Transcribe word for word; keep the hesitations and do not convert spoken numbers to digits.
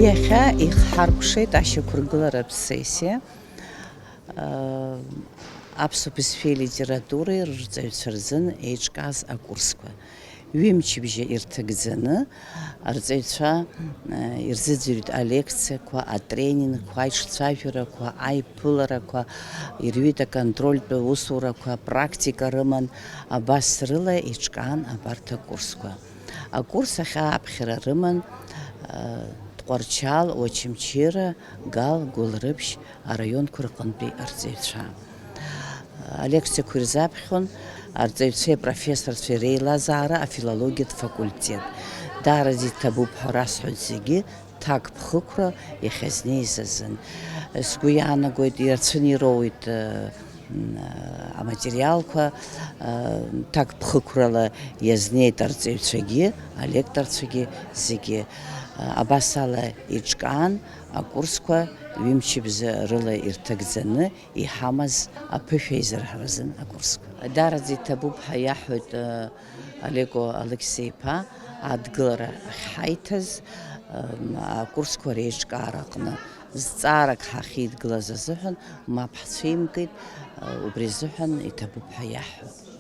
Иахьа ихҳаркәшеит ашьақәыргыларатә сессиа, аа, аԥсуа бызшәеи литературеи рырҵаҩцәа рзын еиҿкааз акурсқәа. Ҩымчыбжьа ирҭагӡаны арҵаҩцәа, аа, ирзыӡырҩит алекциақәа, атренингқәа, аиҿцәажәарақәа, аиԥыларақәа, ирҩит аконтрольтә усурақәа, практика рыман, абас рыла еиҿкаан абарҭ акурсқәа. Акурс ахь ааԥхьара рыман, аа, Тҟәарчал, Очамчыра, Гал, Гәылрыԥшь араионқәа рҟынтәи арҵаҩцәа. Алекциақәа ирзаԥхьон арҵаҩцәеи апрофессорцәеи реилазаара афилологиатә факультет. Даараӡа иҭабуп ҳәа расҳәоит зегьы, ҭакԥхықәра иахьазнеиз азын. Сгәы иаанагоит, ирацәаны ироуит, э, м, аматериалқәа, э, ҭакԥхықәрала иазнеит арҵаҩцәагьы, алекторцәагьы зегьы. Э, абас ала еиҿкаан акурсқәа ҩымчыбжьа рыла ирҭагӡаны иҳамаз аԥышәа еизырҳаразын акурсқәа. Даараӡа иҭабуп ҳәа иаҳҳәоит, э, Олеко Алықьса-иԥа адгылара ахьҳаиҭаз, м, акурсқәа реиҿкаара аҟны зҵаарак ҳахьидгылаз азыҳәан мап ҳцәимкит, э, убри азыҳәан иҭабуп ҳәа иаҳҳәоит.